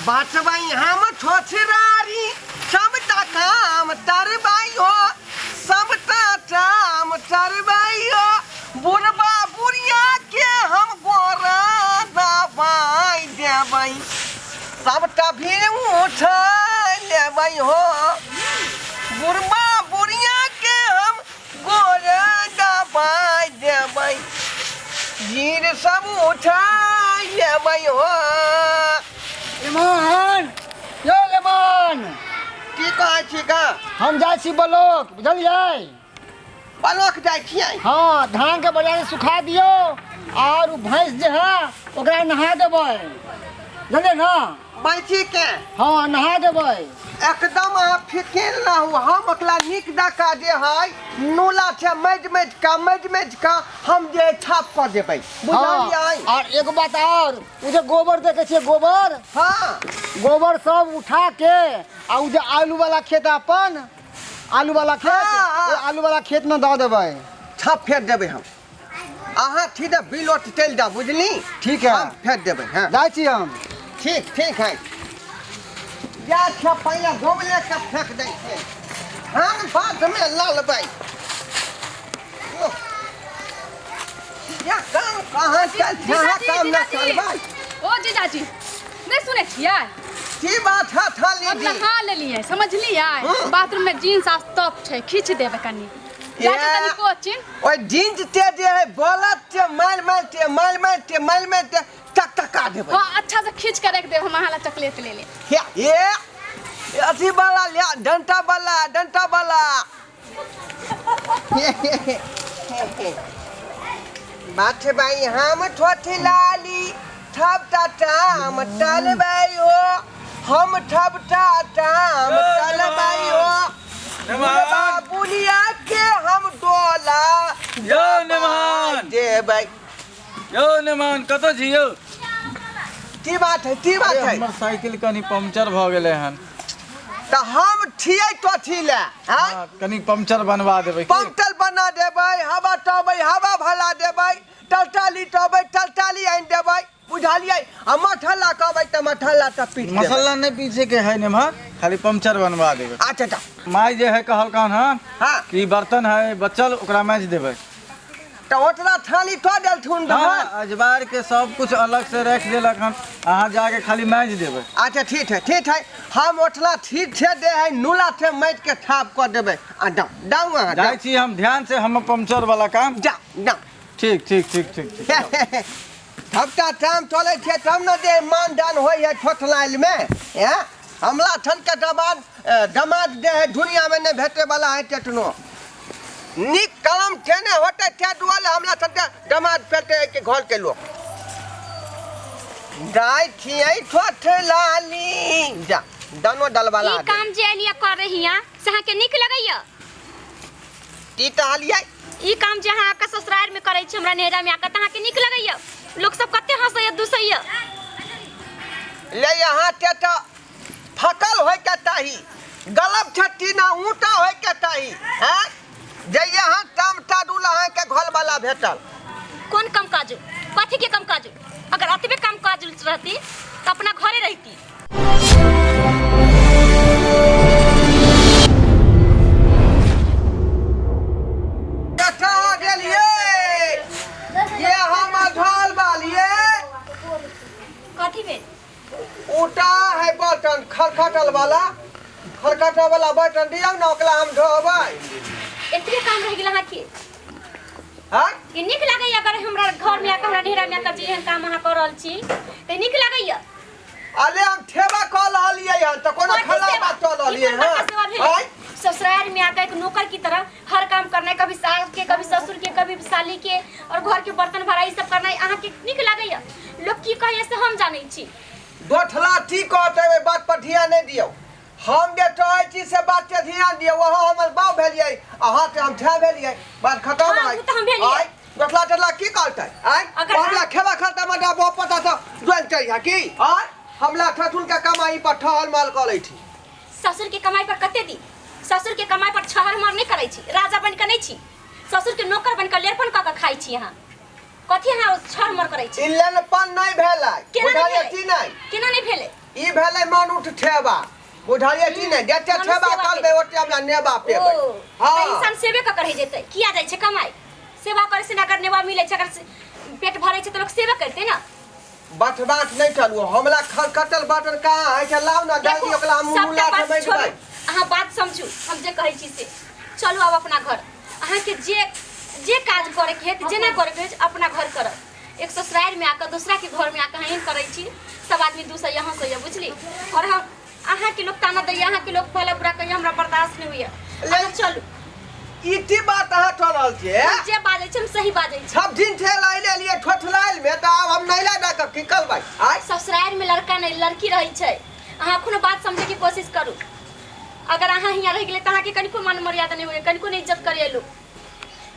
बचबै हम ठोठरारी सबटा काम तरबै हो, सबटा काम तरबै हो। बुढ़बा बुढ़िया के हम गोरा दबाइ देबै, सबटा भीड़ उठा लेबै हो। बुढ़बा बुढ़िया के हम गोरा दबाइ देबै, भीड़ सब उठा लेबै हो। लेमन यौ लेमन। की कहै छी का? हम जाइ छी ब्लॉक, बुझलियै? ब्लॉक जाइ छियै? हँ, धान के बढ़िया से सुखा दियौ और उ भैंस जे है ओकरा नहा देबै, बुझलियै ना? भैंसी के? हँ, नहा देबै। एकदम अहाँ फिकिर न हो, हम ओकरा नीक जकाँ जे है नूला छै मजि मजि कऽ मजि मजि कऽ हम जे है छाप कऽ देबै, बुझलियै? हँ, और एगो बात और, उ जे गोबर देखै छियै गोबर? हँ। गोबर सब उठा के आ उ जे आलू वाला खेत है अपन आलू वाला खेत, हाँ, हाँ। ओहि आलू वाला खेत में दऽ देबै। छाप फेर देबै हम, अहाँ ठीक है बिलोट चलि जाउ, बुझली? ठीक है। हम फेर देबै। हँ, जाइ छी हम। ठीक ठीक है, जा छै पहिले गोबले के फेंक दै छियै, धान बादमे लऽ लेबै। ओह, या काम कहाँ चल छै, अहाँ जीजाजी, काम न जीजाजी। चलबै। ओ जीजाजी, नहीं सुने छियै? की बात है थाली हम जी? नहा लेलियै, समझलियै? हम्म। बाथरूम में जीन्स आ टॉप छै, खींच देबै कनी। जाइ छै तनी कोचिंग। ओहि जींस ते जे है बोलत ते मारि मारि ते मारि मारि ते मारि मारि ते टक टका देबै। हाँ, अच्छा से खींच के रख देब, हम अहाँ ला चॉकलेट ले ले। हे ए अथी वाला ले, डंटा वाला, डंटा वाला। बात भाई हम ठोठी लाली ठबटा टाम टलबै हो, हम ठबटा टाम टलबै हो। नेमान। बुलिया के हम डोला यौ नेमान। देबै। यौ नेमान, कतऽ छी यौ? की बात है, की बात अरे, है? हमर साइकिल कनी पंक्चर भऽ गेलै हन। तऽ हम छियै कथी लए आँय? हाँ, कनी पंक्चर बनवा देबै की? पंक्चर बना देबै, हवा टबै हवा भला देबै, टलटाली टबै टलटाली आनि देबै, बुझलियै? आ मठल्ला कहबै तऽ मठल्ला तऽ पीट देबै। मसाला नहि पीछे के है नेमहर, खाली पंक्चर बनवा देबै। अच्छा अच्छा। माय जे है कहलकन हन हाँ। कि बर्तन है बचल ओकरा माजि देबै। तऽ ओतना थाली कऽ देलथुन हाँ, रहन? अजबार के सब कुछ अलग से रख देलक हन, अहाँ जाके खाली माजि देबै। अच्छा ठीक है, ठीक है, हम ओठला ठीक छै दे है नूला छै माटि के छाप कऽ देबै। आ जाउ जाउ अहाँ। जाइ जाउ। छी हम ध्यान से, हमर पंक्चर वाला काम। जाउ जाउ। ठीक ठीक ठीक ठीक ठीक। सबटा टाइम चलै छै तब ने जे मान दान होइ है ठोठलाइल मे। हैं हमला ठन के दमाद दमाद जे है दुनिया में नहीं भेटे वाला है। केतनो नीक कलम केने होते ते दुआरे हमला ठन के दमाद पेटे है के घर के लोग जाय छियै ठोठलाली जा दानो डलवाला। ई काम जे एलिया कर रही हियां से अहाँके नीक लगैया? की कहलियै? ई काम जे अहाँ आके ससुराल में करै छी, हमरा नैहरा में आके, तऽ अहाँके नीक लगैया? लोक सब कते हंसैया दुसैया। ले यहाँ के तऽ फकल होय के चाही, गलब छट्टी ना ऊँटा होय के चाही। हैं जे यहाँ काम ताडुल अहाँ के घर वाला भेटल। कोन कम काजू, कथी के कम काजू? अगर अतबे कम काजू रहती तऽ अपना घरे रहती। कहाँ गेलियै ये हमर ढोल बालिए? कथी भेल? ऊँटा है बर्तन खरखटल वाला, खरखटल वाला बर्तन दियौ ने, ओकरा हम धोबै। एतबे काम रहि गेल अहाँके? हाँ? ई नीक लागैया? अगर हमरा घर में आके, हमरा नैहरा में आके जे एहन काम अहाँ कऽ रहल छी तऽ नीक लागैया? अरे हम ठेबा कऽ रहलियै हन तऽ कोनो कथी खराब सेवा? बात कऽ ई रहलियै कोन बड़का हन? सेवा भेलै? आँय? ससुराल में आकर एक नौकर की तरह हर काम करना है, कभी सास के, कभी ससुर के, कभी साली के, और घर के बर्तन भराई ई सब करना अहाँ के नीक लागैया? लोग की कहैया से हम जानै छी। दोठला की कहतै ओहि बात पर ध्यान नहि दियौ। हम जे कहै छी से बात के ध्यान दियौ। अहाँ हमर बाप भेलियै, अहाँ के हम छा भेलियै, बात खतम। हाँ, है उ तऽ हम भेलियै। आँय, दोठला टोठला की कहतै? आँय, अगर हमरा अहाँ- खेबा खर्चा में बाप पता तऽ जोइन है की? आँय, हमला ठठुल के कमाई पर ठहल माल कऽ लै छी। ससुर के कमाई पर कते दी? ससुर के कमाई पर छहर मर नहीं करै छी, राजा बन के नहीं छी, ससुर के नौकर बन के लेरपन कऽ के खाइ छी अहाँ। कथी अहाँ छहर मर करै छी? ई लेनपन नहि भेलै। केना नहि बुझलियै भेलै? की नहि? केना नहीं भेलै? ई भेलै मन उठ ठेबा बुझलियै कि नहि जते मनुष्य ठेबा सेवा करबै ओते हमरा नेबा ओ पेबै तऽ हँ इंसान सेवे कऽ कऽ रहि जेतै किया जाइ छै कमाइ सेवा करै से ने अगर नेवा मिलै छै अगर पेट भरै छै तऽ लोक सेवे करतै ने बठ बाट नहि चलू हमरा खरखटल बटन कहाँ होइ छै लाउ ने देखू, जल्दी ओकरा हम सबटा मुला बात से छोड़ू बैठबै अहाँ बात समझू हम जे कहै छी से चलू आब अपना घर अहाँके जे जे काज करैके हेत जेना करैके होइत अपना घर करब एक ससुरारि में आकर दूसरा के घर में आकर एहन करै छी सब आदमी दूसरा यहाँ से बुझली और हम अहाँके लोग ताना दैया अहाँके लोग भला बुरा कहैया हमरा बर्दाश्त नहि होइया अहाँ चलू ई की बात अहाँ कऽ रहल छियै हम जे बाजै छी हम सही बाजै छी सब दिन ठेल आइले लिए ठोठलाइल में तऽ आब हम नैला दऽ कऽ की करबै आय ससुरारि में लड़का नहि लड़की रहै छै अहाँ कोनो बात समझे के कोशिश करू अगर अहाँ हियाँ रहि गेलै तऽ अहाँके कनिको मान मर्यादा नहि होइए कनिको नहि इज्जत करैए लोक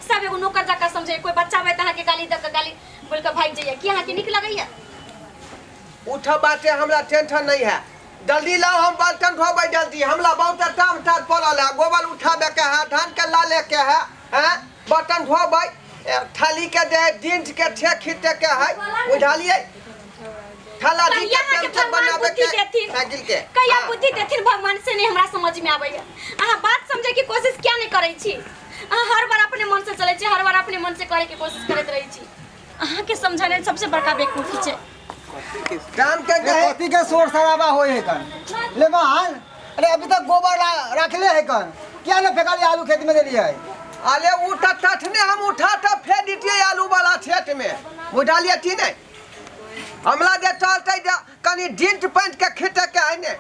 सब एगो नौकर जकाँ समझैए कोइ बच्चा आबै तऽ अहाँके गाली दऽ कऽ गाली बोलि कऽ भागि जाइए की अहाँके नीक लगैए उठ बाटे हमरा टेंशन नहीं है जल्दी लाओ हम बर्तन धोबै जल्दी हमरा बहुत काम ताज पड़ल है गोबर उठाबे के है धान के लाले के है हैं बर्तन धोबै थाली के दे जींस के छे खींचे के है बुझलियै थाला दी के कहिया अहाँके प्रेम से भगवान बनाबे बुद्धि के देथिन साइकिल के कहिया हाँ। बुद्धि देथिन भगवान से नहीं हमरा समझ में आबैया अहाँ बात समझे के कोशिश किया नहीं करै छी अहाँ हर बार अपने मन से चलै छी हर बार अपने मन से करे के कोशिश करैत रहै छी अहाँके समझाने सबसे बड़का बेवकूफी छै काम के कहे कथी के शोर शराबा होय है कन ले मान अरे अभी तक गोबर रखले है कन क्या न फेंकलिए आलू खेत में देलिए है अरे उठा तखने हम उठा तऽ फेर दितियै आलू वाला खेत में बुझलियै कि नहि हमरा जे चलते जे कनि जींस पैंट के खींचे के है ने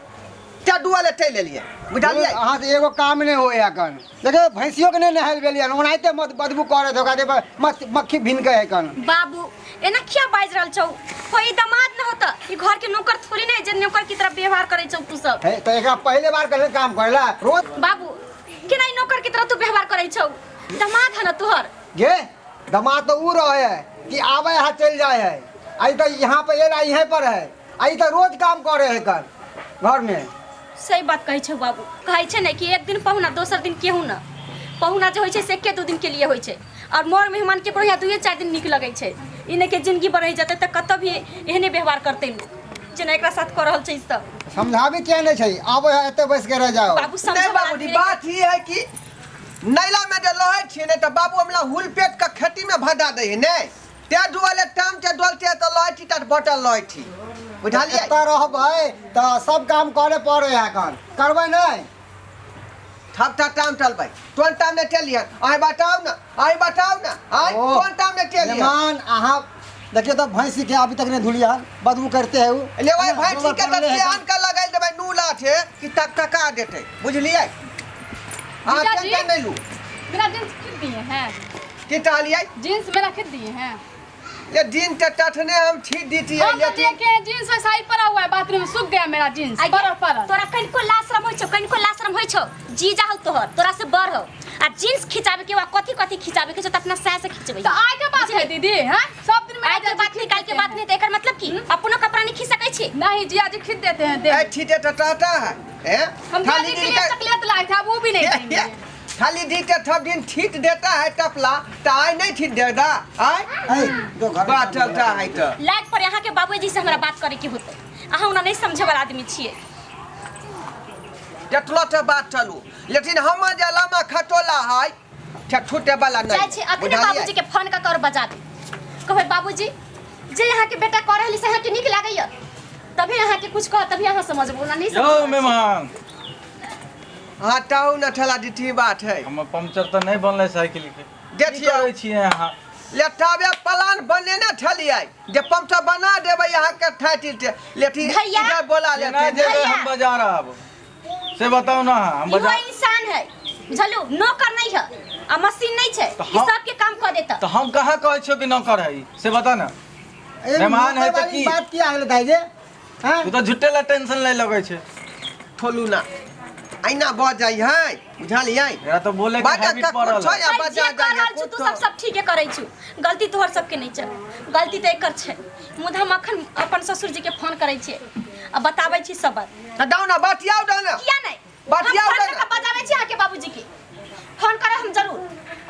ते दुआरे चलि एलियै बुझलियै अहाँ से एगो काम नहीं होय है कन देखो भैंसियों के नहीं नहायल भेलिए ओनाहिते मत बदबू करे धोखा दे मत मक्खी भिन के है कन बाबू एना किया बाजि रहल छौ कोई दामाद न होता ई घर के नौकर थोड़ी नहीं जे नौकर की तरह व्यवहार करै छौ तू सब है तो एकरा पहले बार कहले काम करेला रोज बाबू केना ई नौकर की तरह तू व्यवहार करै छौ दामाद है न तोहर गे दामाद तो ऊ रहे है कि आवे है चल जाए है आई तो यहाँ पे एला यहीं पर है आई तो रोज काम करे है कर घर में सही बात कहै छौ बाबू कहै छै ने कि एक दिन पहुना दोसर दिन केहू न पहुना जे होइ छै से एके दू दिन के लिए होइ छै और मोर मेहमान केकरो यहाँ दुए चारि दिन नीक लगै छै ई नहि कि जिंदगी बढ़ि जेतै तऽ कतऽ भी एहने व्यवहार करतै लोक जेना एकरा साथ कऽ रहल छै ई सब समझाबी किया नहीं छै आबे है एते बैस के रह जाओ बाबू नहीं समझै बाबूजी बात ई है कि नैला में जे रहै छियै ने तऽ बाबू हमरा हुलपेट के खेती में भजा दै है ने ते दुआरे टाइम के डलते तऽ रहै छी तऽ बटल रहै छी बुझलियै एतऽ रहबै तऽ सब काम करे पड़े है कन करबै नहीं ठपटा टाइम चलबै तोन टाइम नहि चलियै आइ बताउ ने आइ बताउ ने आइ ओ, तोन टाइम नहि चलियै मेहमान अहाँ देखियो तो भैंसी के अभी तक नहीं धुलिया बदबू करते है उ लेबै भैंसी के तऽ गोबर पड़ले है आन के लगाइ देबै नूला छै कि तक तका देतै बुझलियै अहाँ जीजाजी। टेंशन नहि लू मेरा जींस खरीद दिए हैं की कहलियै जींस मेरा खरीद दिए हैं ये दिन के तखने हम छी दीतियै हम तो लेकिन देखे हैं जींस वैसा ही पड़ा हुआ है बाथरूम में सूख गया मेरा जींस आगे पड़ल पड़ल तोरा कनिको लाशरम होइ छौ कनिको लाशरम होइ छौ जीजा हौ तोहर तोरा से बड़ हौ आ जींस खिंचाबे के वा कथी कथी खिंचाबे के छौ त अपना साया से खिंचबै तो आय के बात है दीदी हैं सब दिन मेरा आइ के जीजा बात जी नहीं खींच काल के देते बात हैं। नहीं त एकर मतलब की अपनो कपड़ा नहीं खींच सकै छी नहीं जिया जी खींच देते हैं दे ए ठीके तो टाटा है हैं हम थाली दादी के दी लिए के चॉकलेट लाए थे अब वो भी नहीं देंगे थाली दी के सब दिन ठीट देता है टपला तो आय नहीं ठीट देता आय है जो घर में बात चलता है तो लाइक पर यहाँ के बाबूजी से हमरा बात करे के होते अहाँ ओना नहीं समझे वाला आदमी छियै जतलो से बात चलू लेकिन हमर जे लामा खटोला है से छूटे वाला जाइ नहीं छी अखने बुझलियै? बाबूजी के फोन कऽ के और बजा दे कहबै बाबूजी जे यहाँ के बेटा कऽ रहली से अहाँके नीक लागैया तभी अहाँके कुछ कह तभी अहाँ समझबो ना नहीं यौ समझ मेहमान हाँ टाउ न ठेला दिठी बात है हमर पंक्चर तऽ नहि बनलै साइकिल के की देखियौ। करै छियै अहाँ लेटाबे प्लान बनेने छलियै जे पंक्चर बना देबै अहाँके ठाटि से लेकिन भैया। इधर बोला केना लेते जेबै भैया। हम बाजार आब से बताउ ने अहाँ हम इहो बाजार इंसान है बुझलू नौकर नहीं है आ मशीन नहीं छै तऽ ई हम- सबके काम कऽ देता तऽ हम कहाँ कहै छियौ कि नौकर है ई? से बता ने ए, मेहमान है नौकर तऽ वाली की? बात किया होले दाई जे हैं तू तऽ झुट्टे ला टेंशन लै लगै छै खोलू ना ऐना भऽ जाइ है बुझलियै एकरा तऽ बोले के बाजा हैबिट का पड़ल कुछ है। या भाई, बजा जे कर जाइ रहल छु तू सब सब ठीके करै छु गलती तोहर सबके नहीं छै गलती तऽ एकर छै मुदा हम अखन अपन ससुर जी के फोन करै छियै आ बताबै छी सब बात तऽ दाउ ना बतियाउ दाउ ना किया नहीं हम बतियाउ फोन दाउ कऽ ना के बजाबै छी अहाँके बाबूजी के फोन करब हम जरूर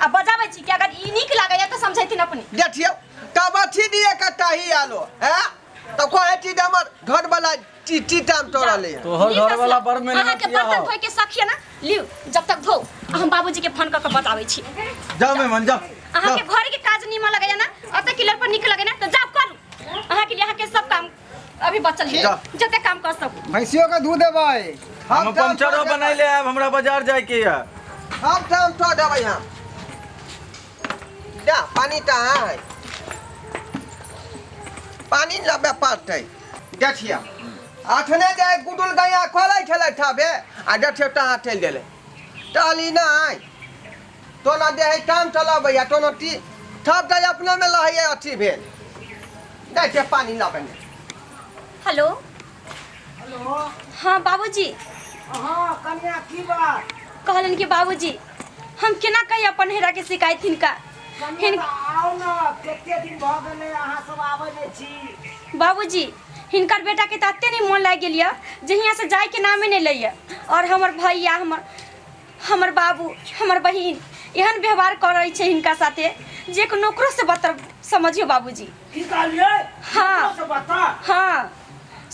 आ बजाबै छी कि अगर ई नीक लागैया तऽ समझैथिन अपने देखियौ तब अथी दिए कत्ता ही आलो हैं तऽ कहै छी जे हमर घरवला टी टी टाइम तोड़ले है तोहर नीक घर वाला असला। बड़ मेहनत अहाँके किया बर्तन हो। धोए के शख ये ना लिउ जब तक धो आ हम बाबूजी के फोन कऽ के बताबै छी जाओ मेहमान जाओ अहाँके घर के काज नीमन लगैया ना अतऽ किलर पर नीक लगैया ना तऽ जाउ करू अहाँके लिए अहाँके सब काम अभी बचल है जा। जते काम कर सकू भैंसियो के दूध देबै हम पंचरो बनैले आयब हमरा बाजार जाय के है हम टाइम तो देबै हम जा पानी तऽ अहाँ है पानी लबे पड़तै देखियौ अखने जे गुडुल गैया खोलै छलै थाबे आ देखियौ तहाँ चलि गेलै टहली नहि तोना दे है काम चलबैया तोना टी थप दै अपनामे लहैया अथी भेल दै छै पानी लबे ने हेलो हेलो हाँ बाबूजी हाँ कन्या की बात कहलन कि बाबूजी हम केना कही अपन हेरा के शिकायत हिनका कन्या हिन तऽ आउ ने कते दिन भऽ गेलै अहाँ सब आबै नहि छी बाबूजी हिनकर बेटा के तऽ एते नहि मोन लागि गेल यऽ जे हियाँ से जाय के नामे नहि लैया और हमर भैया हमर हमर बाबू हमर बहिन एहन व्यवहार करै छै हिनका साथे जे एक नौकरो से बदतर समझियो बाबूजी की कहलियै हाँ। से बता हाँ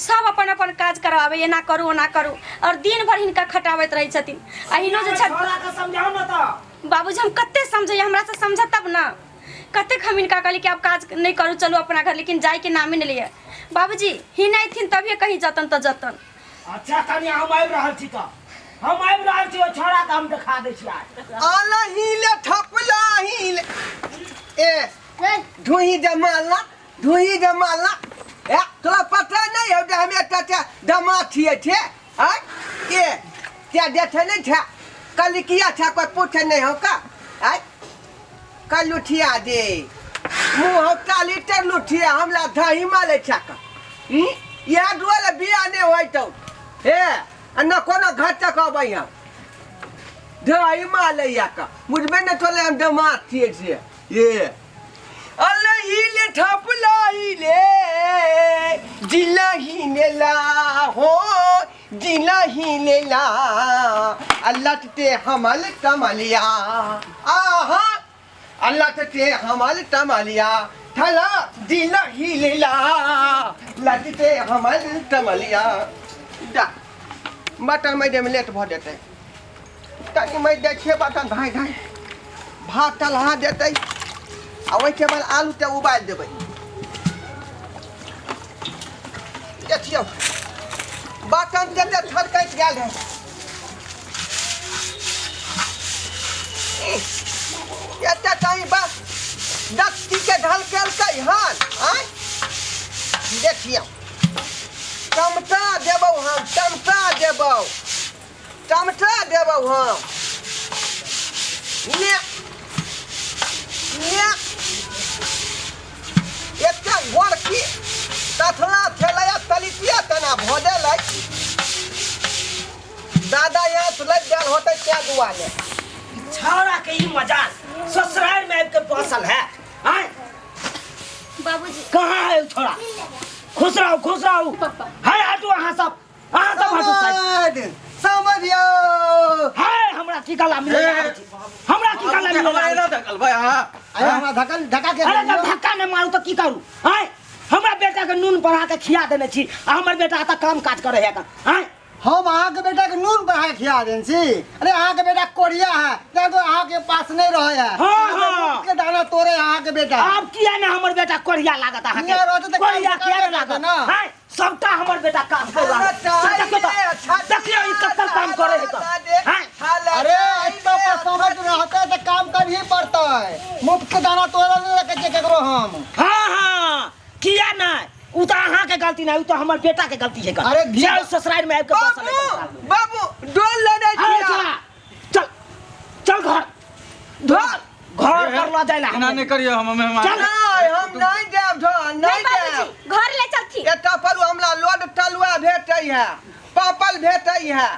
सब अपन अपन काज करवावे एना करू ओना करू और दिन भर हिनका खटाबैत रहै छथिन आ हिनो जे छथि छोड़ा के समझाउ ने तऽ बाबूजी हम कते समझैया हमरा से समझ तब ना कतेक हम हिनका कहली कि आब काज नहीं करू चलू अपना घर लेकिन जाय के नामे नहीं लिये बाबूजी ही नहीं थिन तभिए कहीं जतन तऽ जतन अच्छा कन्या हम आबि रहल छी तऽ हम आबि रहल छी ओ छोड़ा के हम देखा दै छी आज आला हिले थपला हिले ए ढूही जमाला ढूही जमाला ए तोरा पता नहीं हो जे हम एकटा ते दमा छियै छे आय ए ते देखे नहीं छे कल किया छे कोई पूछे नहीं हो का आय कल लुठिया दे मुँह हो काली तर लुठिया हमला दही माले छे का हम्म इएह दुआरे बियाह नहि होय तो हे आ न कोनो घर तक अबै हम दही मालैया का बुझबे ने तोले हम दमाद छियै से ये अल्लाह हिले थपला हिले जिला हिले ला हो जिला हिले ला अल्लाह ते हमल तमलिया आहा अल्लाह ते हमल तमलिया थला जिला हिले ला लटते हमल तमलिया जा मटन मैदे में लेट भऽ जेतै तनी मैं दै छियै बर्तन धाय धाय भात टलहा देतै आ ओहिके बाद आलू के उबालि देबै देखियौ बर्तन कते थरकैत गेल है एते टाइम बस दस्ती के ढलकेलकै हन आँय देखियौ टमटा देबौ हम टमटा देबौ टमटा देबौ हम ने ने एकटा गोरकी तथला छलै आ तलितिया तेना भऽ गेलै दादा यहाँ से लग गेल होतै तैं दुआरे छौड़ा के ई मजाल ससुराल में आबि के बसल है आय बाबूजी कहाँ है उ छोड़ा खुश रहू खुश रहू पापा। है हटू अहाँ सब अहाँ सब हटू साइड समझ समझियो है हमरा की गला मिले हमरा की गला मिले हमरा एना धकलबै अहाँ अरे हमरा धकल धक्का के अरे जब धक्का नहि मारू तऽ की करू आय हमरा बेटा के नून बढ़ा के खिया देने छी आ हमर बेटा एतऽ काम काज करे है आय हम अहाँ के बेटा के नून बढ़ा के खिया देन छी अरे अहाँ के बेटा कोरिया है तैं तो अहाँ के पास नहीं रहे है हाँ, हाँ। के दाना तोड़े अहाँ के बेटा आब किया ने हमर बेटा कोरिया लागत अहाँ के किया रहतै तऽ काम कोरिया किया ने करबे लागत करतै ना। आय सबटा हमर बेटा काम कर रहल है। देखियौ तऽ देखियौ ई कत्तल काम करे है तऽ आय अरे एतना पर समझ रहते तो काम कर ही पड़ता है मुफ्त के दाना तोड़े नहीं रखे छियै केकरो हम हाँ हाँ किया नहि उ तऽ अहाँके गलती नहि उ तऽ हमर बेटा के गलती है अरे जे ससुराल में आबि के बसल है बाबू बाबू डोल लेने अरे छियै चला चल चल घर ढोल घर पर लऽ जाय ला एना नहि करियौ हम मेहमान चल। नहि हम नहि देब ढोल नहीं नहि देब बाबूजी घर ले चलथी एतऽ पर हमरा लोड तलुआ भेटै है पापल भेटै है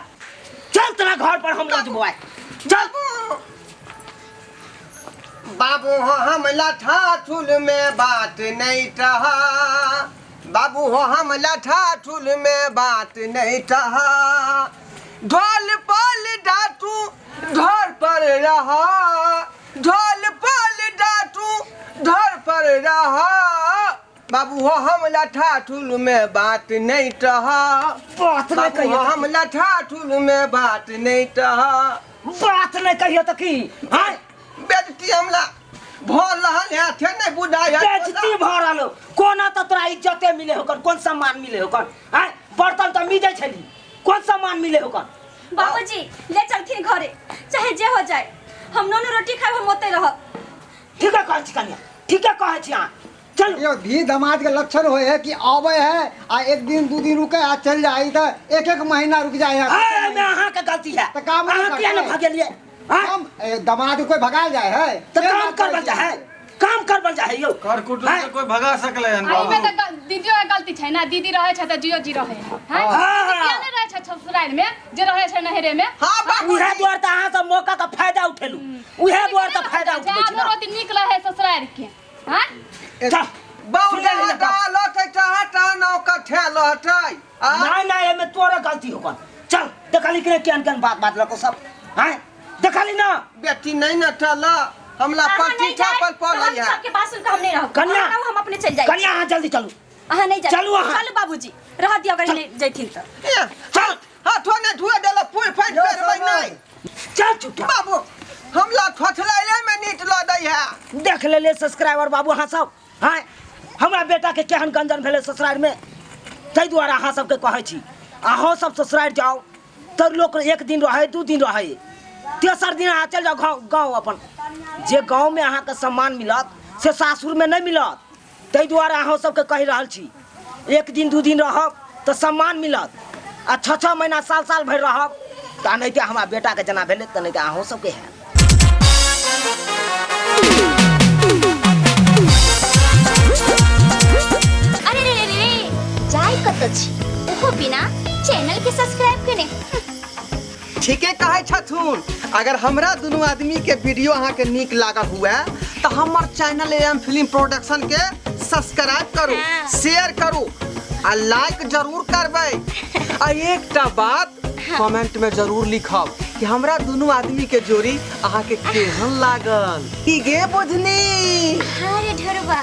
चल तोरा घर पर हम लऽ जेबौ आइ चल बाबू हो हम लठा ठुल में बात नहीं टहा बाबू हो हम लठा ठुल में बात नहीं टहा ढोल पल डाटू घर पर रहा ढोल पल डाटू घर पर रहा बाबू हो हम लठा ठुल में बात नहीं टह। बात नहीं बाबू हो कहियो। हम लठा ठुल में बात नहीं टह। बात नहीं कहियो तऽ की आँय? बेजती हमला भऽ रहल है थे नहीं बुझाय है। बेइज्जती भऽ रहल हो। कोना तऽ तोरा इज्जते मिले होकर, कोन सम्मान मिले होकर? आँय, बर्तन तऽ मिजै छली, कोन सम्मान मिले होकर? बाबूजी ले चलथिन घरे, चाहे जे हो जाए, हम नून रोटी खाब, हम ओते रहब। ठीके कहै छी कनिया, ठीके कहै छी अहाँ, चलू। यो धी दमाद के लक्षण होए है कि आवे है आ एक दिन दू दिन रुके आ चल जाए, त एक एक महीना रुक जाए है। एहिमे अहाँके गलती है। तऽ काम नहि अहाँ किया ने करतै? भगेलियै? आँय? हम दमाद के कोई भगाल जाए है? तऽ से काम बात करबल करै चाहे, छी। काम करबल चाहे यौ। कर कुटुम आँय? के कोई भगा सकले हन एहिमे बाबू? तऽ दीदियो के गलती छै ने। दीदी रहै छै तऽ जियो जी रहै है, हैं? हाँ। दीदी किया नहि रहै छै ससुराल में, जे रहै छै नैहरे में? हाँ बाबू। उहे दुआरे तऽ अहाँ सब मौका के फायदा उठेलू, उहे दुआरे तऽ फायदा उठबै छी आधो ना। रोटी नीक रहै ससुराल के, हैं? चल। बाबू सुनल जहाँ लगा। तहाँ लहतै तहाँ तहाँ नाव कठे लहतै आ? नहीं नहीं, एमे तोरे गलती होकन। चल, देखली कि नहीं केहन केहन बात बात लको सब, हैं? देखली ना? बेटी नहीं न टल हमला अहाँ नहीं प्रतिष्ठा जाए, पर तो पड़ल हम है। सबके बात सुन के हम नहीं रहब। कन्या। अहाँ रहू, हम अपने चल जाए। कन्या, अहाँ जल्दी चलू। अहाँ नहीं जाए। चलू अहाँ। चलू बाबूजी, रह दियो अगर नहीं जैथिन तऽ। ए, चल। हाथो ने धुए देला, पुल फाटि यो करबै समझ। नहीं। चल चुपचाप। बाबू हमला ठोठलाइले में नीट लऽ दै है। देख लेले सब्सक्राइबर बाबू अहाँ सब, हैं? हमरा बेटा के केहन गंजन भेलै ससुरारि में। ताहि दुआरे अहाँ सबके कहै छी, अहाँ सब ससुरारि जाउ तऽ लोक एक दिन रहै, दू दिन रहै, तेसर दिन अहाँ चलि जाउ गाँव, गाँव अपन। जे गाँवमे अहाँके सम्मान मिलत से सासुरमे नहि मिलत। ताहि दुआरे अहाँ सबके कहि रहल छी, एक दिन दू दिन रहब तऽ सम्मान मिलत, आ 6 6 महीना साल साल भरि रहब तऽ एनाहिते हमरा बेटाके जेना भेलै तेनाहिते अहूँ सबके हैत। अरे रे रे रे, जाय कतऽ छी ओहो बिना चैनल के सब्सक्राइब केने? ठीके कहै छथुन। अगर हमरा दुनू आदमी के वीडियो अहाँके नीक लागल हुए तऽ हमर चैनल एम फिल्म प्रोडक्शन के सब्सक्राइब करू, हाँ। शेयर करू आ लाइक जरूर करबै। आ एकटा बात कमेंट में जरूर लिखब कि हमरा दुनू आदमी के जोड़ी अहाँके केहन लागल। की गे बुझनी? हाँ रे ढेरवा।